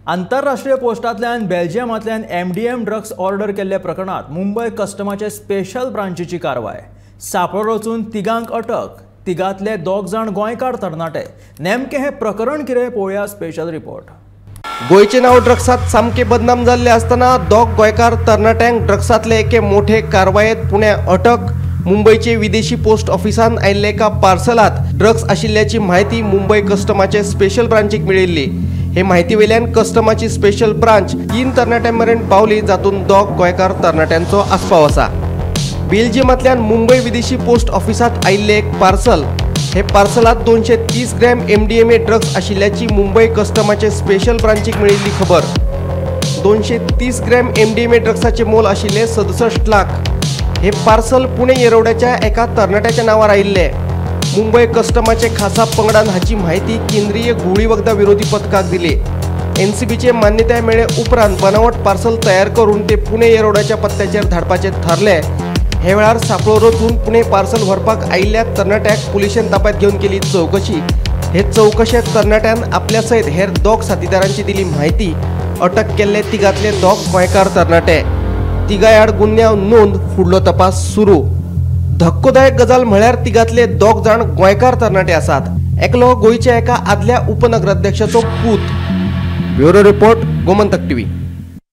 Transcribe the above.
आंतरराष्ट्रीय पोस्टांतल्यान बेल्जियमांतल्यान MDM drugs order केल्ल्या प्रकरणात मुंबय कस्टमाचे स्पेशल ब्रांचीची कारवाय. सांपळो रचून तिगांक अटक. तिगांतले 2 जाण गोंयकार तरणाटे. नेमकें हें प्रकरण कितें पळोवया स्पेशल रिपोर्ट. गोंयचें नांव ड्रग्सांत सामकें बदनाम जाल्लें आसतना 2 गोंयकार तरणाट्यांक ड्रग्सांतले एके मोठे कारवायेंत पुण्या अटक. मुंबयचे विदेशी पोस्ट ऑफिसान आयिल्ल्या एका पार्सलांत ड्रग्स आशिल्ल्याची म्हायती मुंबय कस्टमाचे स्पेशल ब्रांचीक मेळिल्ली. हे म्हायती वयल्यान कस्टमाची स्पेशल ब्रांच 3 तरणाट्यां मेरेन पावली, जातूंत 2 गोंयकार तरणाट्यांचो आस्पाव आसा. बेल्जियमांतल्यान मुंबय विदेशी पोस्ट ऑफिसांत आयिल्लें एक पार्सल. हे पार्सलांत 230 ग्रॅम एमडीएमए ड्रग्स आशिल्ल्याची मुंबय कस्टमाचे स्पेशल ब्रांचीक मेळिल्ली खबर. 230 ग्रॅम एमडीएमए ड्रग्साचें मोल आशिल्लें 67 लाख. हे पार्सल पुणे येरवड्याच्या एका तरणाट्याच्या नांवार आयिल्लें. मुंबय कस्टमाचे खासा पंगडान हाची म्हायती केंद्रीय घुंवळी वखदां विरोधी पथकाक दिली. एनसीबीचे मान्यताय मेळ्ळे उपरांत बनावट पार्सल तयार करून ते पुणे येरवड्याच्या पत्त्याचेर धाडपाचें थारलें. हे वेळार सांपळो रचून पुणे पार्सल व्हरपाक आयिल्ल्या तरणाट्याक पुलिशेन ताब्यांत घेवन केली चवकशी. हे चवकशेंत तरणाट्यान आपल्या सयत हेर 2 साथीदारांची दिली म्हायती. अटक केल्ले तिगांतले 2 गोंयकार तरणाटे. तिगां आड गुन्यांव नोंद, फुडलो तपास सुरू. धक्कोदायक गजाल म्हळ्यार तिगांतले 2 जाण गोंयकार तरणाटे आसात. एकलो गोंयच्या एका आदल्या उपनगराध्यक्षाचो पूत. Bureau report, Gomantak TV.